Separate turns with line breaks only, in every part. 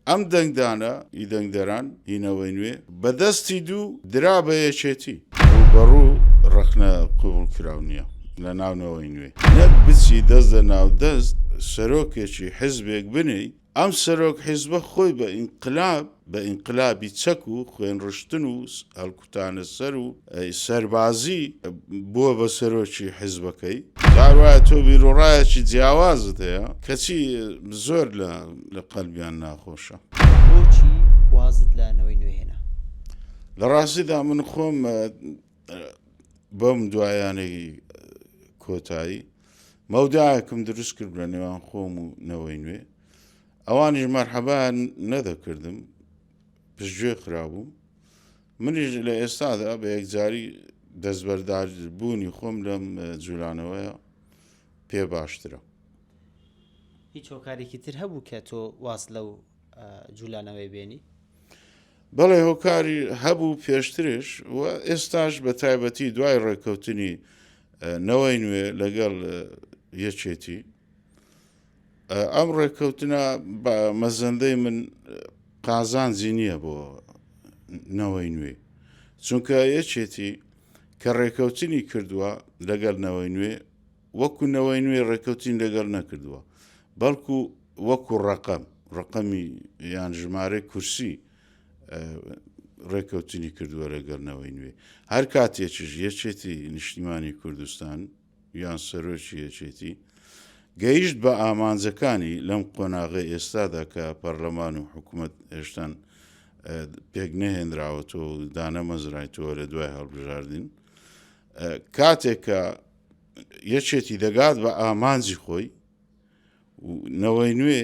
ئەم دەنگدانە ی دەنگدەران ی نەوەی نوێ بە دەستی دوو درا بە یەکێتی. ڕووبەڕوو ڕەخنە قبوڵکراو نییە لە ناو نەوەی نوێ. نەک بچی دەست لە ناو دەست سەرۆکێکی حزبێک بنێی، ئەم سەرۆک حیزبە خۆی بە ئینقلاب، بە ئینقلابی چەک و خوێنڕشتن و هەڵکوتانە سەر و سەربازی بووە بە سەرۆکی حیزبەکەی. جار وایە تۆ بیروڕایەکی جیاوازت هەیە کەچی زۆر لە لە قەلبیان ناخۆشە.
بۆچی وازت لە نەوەی نوێ هێنا؟
لە ڕاستیدا من خۆم بەم دوایانەی کۆتایی مەودایەکم دروست کرد لە نێوان خۆم و نەوەی نوێ ئەوانیش مەرحەبایان نەدەکردم پشتگوێ خرابووم منیش لە ئێستادا بە یەکجاری دەستبەردار بوونی خۆم لەم جولانەوەیە پێ باشترە.
هیچ هۆکارێکی تر هەبوو کە تۆ واز لەو جولانەوەی بێنی؟
بەڵێ هۆکاری هەبوو پێشترش و ئێستاش بە تایبەتی دوای ڕێککەوتنی نەوەی نوێ لەگەڵ یەکێتی ئەم ڕێککەوتنە بە مەزەندەی من قازانجی نییە بۆ نەوەی نوێ چونکە یەکێتی کە ڕێککەوتنی کردووە لەگەڵ نەوەی نوێ وەکو نەوەی نوێ ڕێککەوتین لەگەڵ نەکردووە بەڵکو وەکو ڕقم ڕقەمی یان ژمارەی کورسی ڕێککەوتنی کردووە لەگەڵ نەوەی نوێ هەر کاتێکیش یەکێتی نیشتیمانی کوردستان یان سەرۆکی یەکێتی گەیشت بە ئامانجەکانی لەم قۆناغەی ئێستادا کە پەرلەمان و حکوومەت هێشتان پێک نەهێنراوەتەوە و دانەمەزرایتەوە لە دوای هەڵبژاردن کاتێک کە یەکێتی دەگات بە ئامانجی خۆی و نەوەی نوێ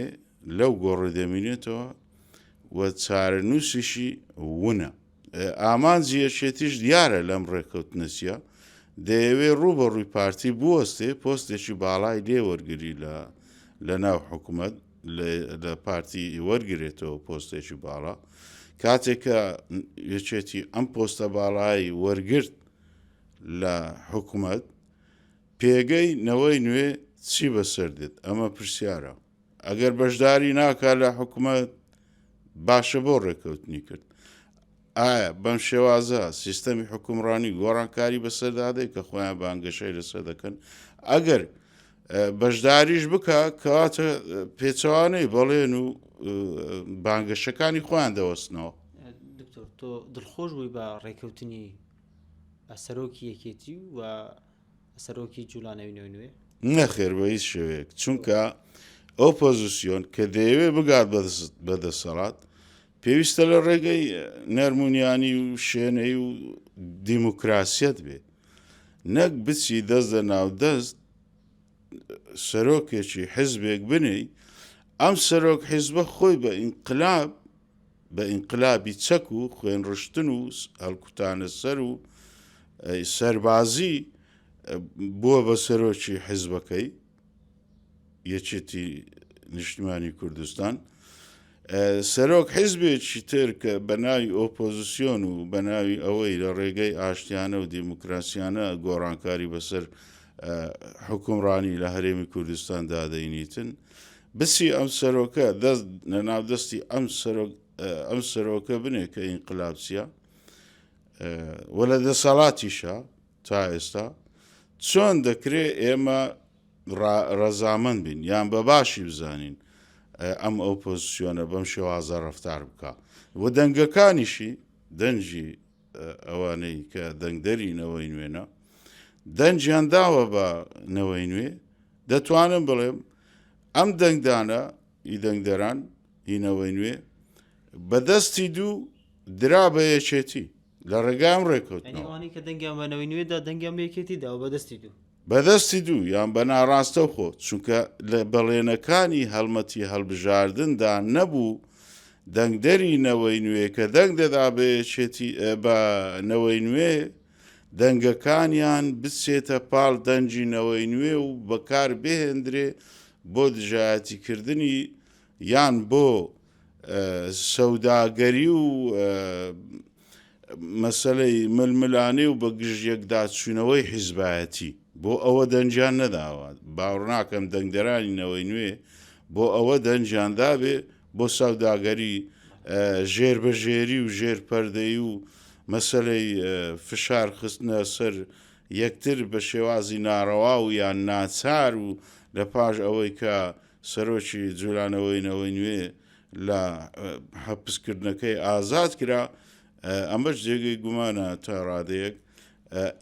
لەو گۆڕە دەمینێتەوە و چارەنووسیشی ونە. ئامانجی یەکێتیش دیارە لەم ڕێککەوتنە چییە، دەیەوێ ڕوو بە ڕووی پارتی بوەستێ، پۆستێکی باڵای لێ وەرگری لە لە ناو حکومەت لە پارتی وەرگرێتەوە پۆستێکی باڵا. کاتێک کە یەکێتی ئەم پۆستە باڵای وەرگرت لە حکومەت، پێگەی نەوەی نوێ چی بەسەر دێت؟ ئەمە پرسیارە. ئەگەر بەشداری ناکا لە حکومەت باشە بۆ ڕێککەوتنی کرد؟ ئایا بەم شێوازە سیستەمی حکومڕانی گۆڕانکاری بەسەردا دێ کە خۆیان بانگەشەی لەسەر دەکەن؟ ئەگەر بەشداریش بکە کەواتە پێچەوانەی بەڵێن و بانگەشەکانی خۆیان دەوەستنەوە.
دکتۆر تۆ دڵخۆش بووی بە ڕێککەوتنی سەرۆکی یەکێتی و سەرۆکی جوڵانەوی نوێ نوێ؟
نەخێر بە هیچ شێوەیەک چونکە ئۆپۆزیسیۆن کە دەیەوێت بگات بە دەسەڵات پێویستە لە ڕێگەی نەرمونیانی و شێنەی و دیموکراسیەت بێ نەک بچی دەست لە ناو دەست سەرۆکێکی حزبێک بنێی ئەم سەرۆک حیزبە خۆی بە ئینقلاب بە ئینقلابی چەک و خوێنڕشتن و هەڵکوتانە سەر و سەربازی بووە بە سەرۆکی حیزبەکەی یەکێتی نیشتمانی کوردستان سەرۆک حیزبێکی تر کە بە ناوی ئۆپۆزیسیۆن و بە ناوی ئەوەی لە ڕێگەی ئاشتیانە و دیموکراسیانە گۆڕانکاری بەسەر حکومڕانی لە هەرێمی کوردستان دادەینیتن بچی ئەم سەرۆکە دەست لە ناو دەستی ئەم سەرۆک ئەم سەرۆکە بنێ کە ئینقلابچیە و لە دەسەڵاتیشە تا ئێستا چۆن دەکرێ ئێمە ڕەزامەند بین یان بە باشی بزانین ئەم ئۆپۆزیسیۆنە بەم شێوازە ڕفتار بکە و دەنگەکانیشی دەنگی ئەوانەی کە دەنگدەری نەوەی نوێنە دەنگیان داوە بە نەوەی نوێ دەتوانم بڵێم ئەم دەنگدانە ی دەنگدەران ی نەوەی نوێ بە دەستی دوو درا بە یەکێتی لە ڕێگای ئەم ڕێکەوتنەوە.
ئەوانەی کە دەنگیان بە نەوەی نوێ دا دەنگیان بە یەکێتی داوە بە دەستی دوو.
بە دەستی دوو یان بە ناڕاستەوخۆ چونکە لە بەڵێنەکانی هەڵمەتی هەڵبژاردندا نەبوو دەنگدەری نەوەی نوێ کە دەنگ دەدا بە یەکێتی بە نەوەی نوێ دەنگەکانیان بچێتە پاڵ دەنگی نەوەی نوێ و بەکار بهێندرێ بۆ دژایەتیکردنی یان بۆ سەوداگەری و مەسەلەی ململانێ و بە گژیەکداچوونەوەی حیزبایەتی بۆ ئەوە دەنگیان نەداوە باوەڕناکەم دەنگدەرانی نەوەی نوێ بۆ ئەوە دەنگیان دابێ بۆ سەوداگەری ژێر بە ژێری و ژێر پەردەی و مەسەلەی فشار خستنە سەر یەکتر بە شێوازی ناڕەوا و یان ناچار و لە پاش ئەوەی کە سەرۆکی جولانەوەی نەوەی نوێ لە حەپسکردنەکەی ئازاد کرا ئەمەش جێگەی گومانە تا ڕادەیەک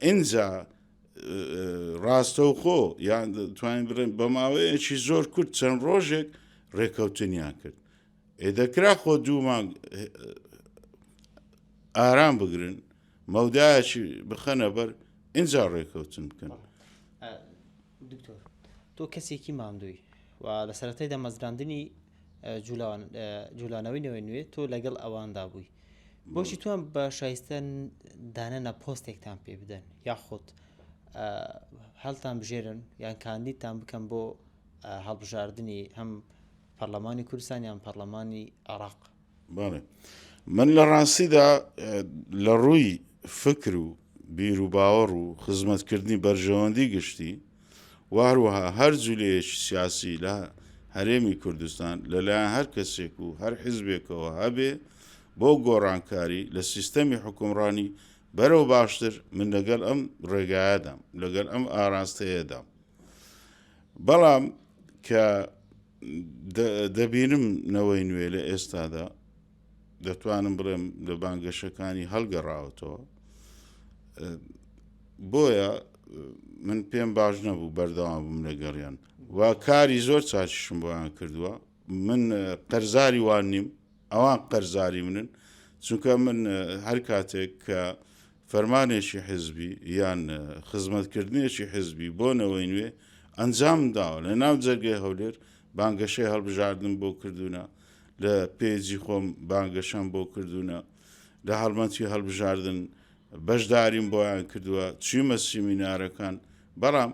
ئینجا ڕاستەوخۆ یان توانین بڵێن بە ماوەیەکی زۆر کورت چەند ڕۆژێک ڕێکەوتنیان کرد ئێ دەکرا خۆ دوو مانگ ئارام بگرن مەودایەکی بخەنە بەر ئینجا ڕێکەوتن بکەن.
دکتۆر تۆ کەسێکی ماندووی و لە سەرەتای دامەزراندنی جولانەوەی نەوەی نوێ تۆ لەگەڵ ئەواندا بووی بۆچی توان بە شایستە دانەنا پۆستێکتان پێ بدەن یاخود هەڵتان بژێرن یان کاندیدتان بکەن بۆ هەڵبژاردننی هەم پەرلەمانی کوردستان یان پەرلەمانی عراق
بەڵێ من لە ڕاستیدا لە ڕووی فکر و بیر و باوەڕ و خزمەتکردنی بەرژەوەندی گشتی و هەروەها هەر جولەیەکی سیاسی لە هەرێمی کوردستان لەلایەن هەر کەسێک و هەر حیزبێکەوە هەبێ بۆ گۆڕانکاری لە سیستەمی حوکمڕانی بەرەو باشتر من لەگەڵ ئەم ڕێگایەدام لەگەڵ ئەم ئاراستەیەدام بەڵام کە دەبینم نەوەی نوێ لە ئێستادا دەتوانم بڵێم لە بانگەشەکانی هەڵگەڕاوەتەوە بۆیە من پێم باش نەبوو بەردەوام بووم لەگەڵیان و کاری زۆر چاکیشم بۆیان کردووە من قەرزاری وان نیم ئەوان قەرزاری منن چونکە من هەر کاتێک کە فەرمانێکی حزبی یان خزمەتکردنێکی حزبی بۆ نەوەی نوێ ئەنجام داوە لە ناو جەرگەی هەولێر بانگەشەی هەڵبژاردن بۆ کردوونە لە پێجی خۆم بانگەشەم بۆ کردوونە لە هەڵمەتی هەڵبژاردن بەشداریم بۆیان کردووە چیمە سیمینارەکان بەڵام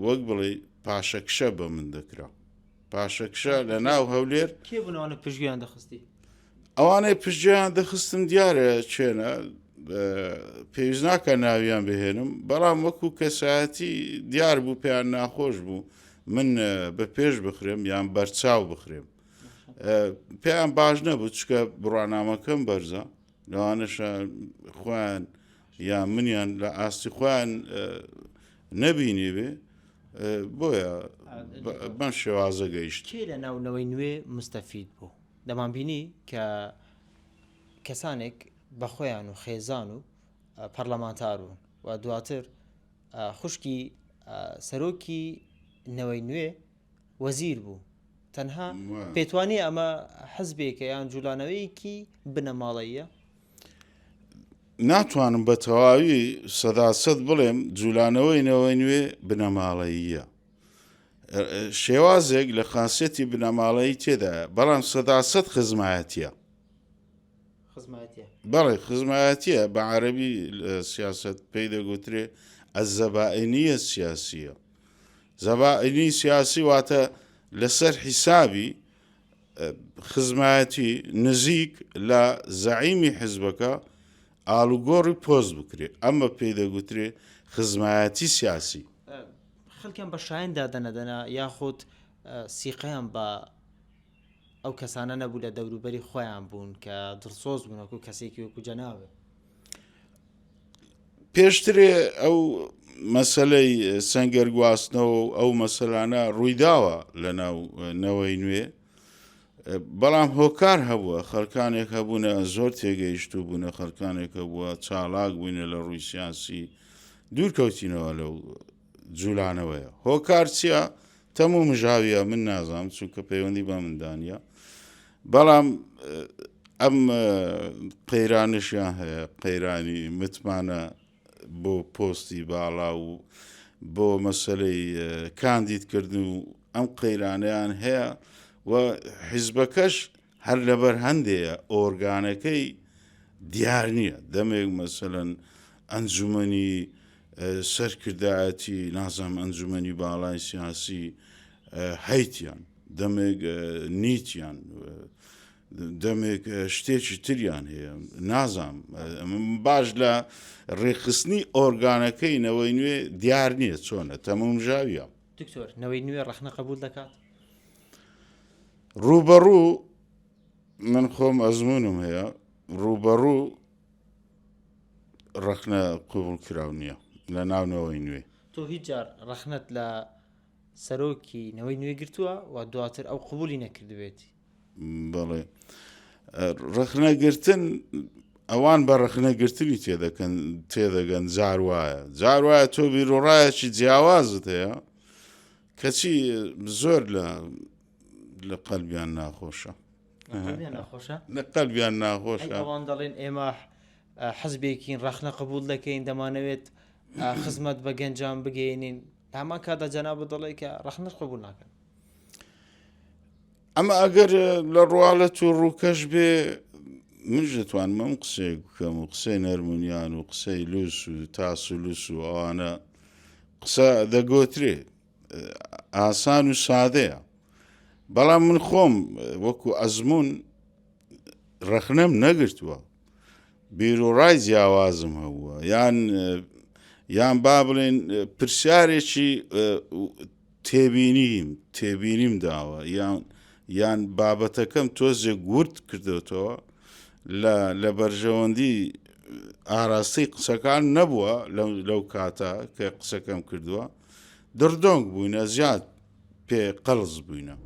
وەک بڵێ پاشەکشە بە من دەکرا پاشەکشە لە ناو هەولێر
کێ بوون ئەوانە پشتگوێیان دەخستی
ئەوانەی پشتگوێیان دەخستم دیارە چێنە پێویست ناکە ناویان بهێنم بەڵام وەکو کەسایەتی دیار بوو پێیان ناخۆش بوو من بە پێش بخرێم یان بەرچاو بخرێم پێیان باش نەبوو چکە بڕوانامەکەم بەرزە لەوانەشە خۆیان یا منیان لە ئاستی خۆیان نەبینی بێ بۆیە بەم شێوازە گەیشت
کێ لە ناونەوەی نوێ مستەفید بوو دەمانبینی کە کەسانێک بە خۆیان و خێزان و پەرلەمانتار بوون و دواتر خوشکی سەرۆکی نەوەی نوێ وەزیر بوو تەنها پێتوانیە ئەمە حزبێکە یان جوولانەوەیەکی بنەماڵەیە؟
ناتوانم بە تەواوی سەداسەد بڵێم جوولانەوەی نەوەی نوێ بنەماڵەییە شێوازێک لە خاصەتی بنەماڵەیی تێدایە بەڵام سەداسەد خزمایەتیە بەڵێ خزمایەتیە بە عەربی سیاست پێی دەگوترێ ئەزەبائینیە سیاسیە زەبائینی سیاسی واتە لەسەر حیسابی خزمایەتی نزیک لە زەعیمی حزبەکە ئاڵوگۆڕی پۆست بکرێ ئەمە پێی دەگوترێ خزمایەتی سیاسی.
خەڵکیان بە شایەن دادەنەدەنا یاخود سیقەیان بە ئەو کەسانە نەبوو لە دەوروبەری خۆیان بوون کە دڵسۆز بوون وەکو کەسێکی وەکو جەنابت.
پێشترێ ئەو مەسەلەی سەنگەر گواستنەوە و ئەو مەسەلانە ڕوویداوە لە ناو نەوەی نوێ بەڵام هۆکار هەبووە خەڵکانێک هەبوونە زۆر تێگەیشتوو بوونە خەڵکانێک هەبووە چالاک بووینە لە ڕووی سیاسی دوور کەوتینەوە لەو جولانەوەیە هۆکار چییە تەم و مژاویە من نازانم چونکە پەیوەندی بە مندانە بەڵام ئەم قەیرانشیان هەیە قەیرانی متمانە بۆ پۆستی باڵا و بۆ مەسلەی کاندیدکردن و ئەم قەیرانیان هەیە و حیزبەکەش هەر لەبەر هەندەیە ئۆرگانەکەی دیار نییە دەمێک مەسەلەن ئەنجومەنی سەرکردایەتی نازانم ئەنجومەنی باڵای سیاسی هەیتیان دەمێک نیتیان دەمێک شتێکی تریان هەیە نازانم باش لە ڕێکخستنی ئۆرگانەکەی نەوەی نوێ دیار نییە چۆنە تەمومژاویە
دکتۆر نەوەی نوێ ڕەخنە قبول دەکات؟
ڕووبەڕوو من خۆم ئەزمونم هەیە ڕووبەڕوو ڕەخنە قوبڵ کراو نییە لە ناونەوەی نوێ.
تۆ هیچ جار ڕەخنەت لە سەرۆکی نەوەی نوێ گرتووە و دواتر ئەو قبولی نەکردبێتی؟
بەڵێ ڕەخنەگرتن ئەوان بە ڕەخنەگرتنی تێدەکەن تێدەگەن جار وایە جار وایە تۆ بیرۆڕایەکی جیاوازت هەیە کەچی زۆر لە لە قەلبیان ناخۆشە
ناخۆشە
لە قەلبیان ناخۆشە
ئەوان دەڵێن ئێمە حزبێکین ڕەخنە قبول دەکەین دەمانەوێت خزمەت بە گەنجان بگەێنین هەمان کادا جەنابت دەڵێ کە ڕەخنەش قبول ناکەن
ئەمە ئەگەر لە ڕواڵەت و ڕووکەش بێ منش دەتوانم ئەم قسەیە بکەم و قسەی نەرمونیان و قسەی لوس و تاس و لوس و ئەوانە قسە دەگۆترێ ئاسان و سادەیە بەڵام من خۆم وەکو ئەزمون ڕەخنەم نەگرتووە بیرۆڕای جیاوازم هەبووە یان یان با بڵێن پرسیارێکی تێبینیم تێبینیم داوە یان یان بابەتەکەم تۆزێک ورد کردوتەوە لە لە بەرژەوەندی ئاراستەی قسەکان نەبووە لەو کاتە کە قسەکەم کردووە دڕدۆنگ بووینە زیاد پێ قەڵز بووینە.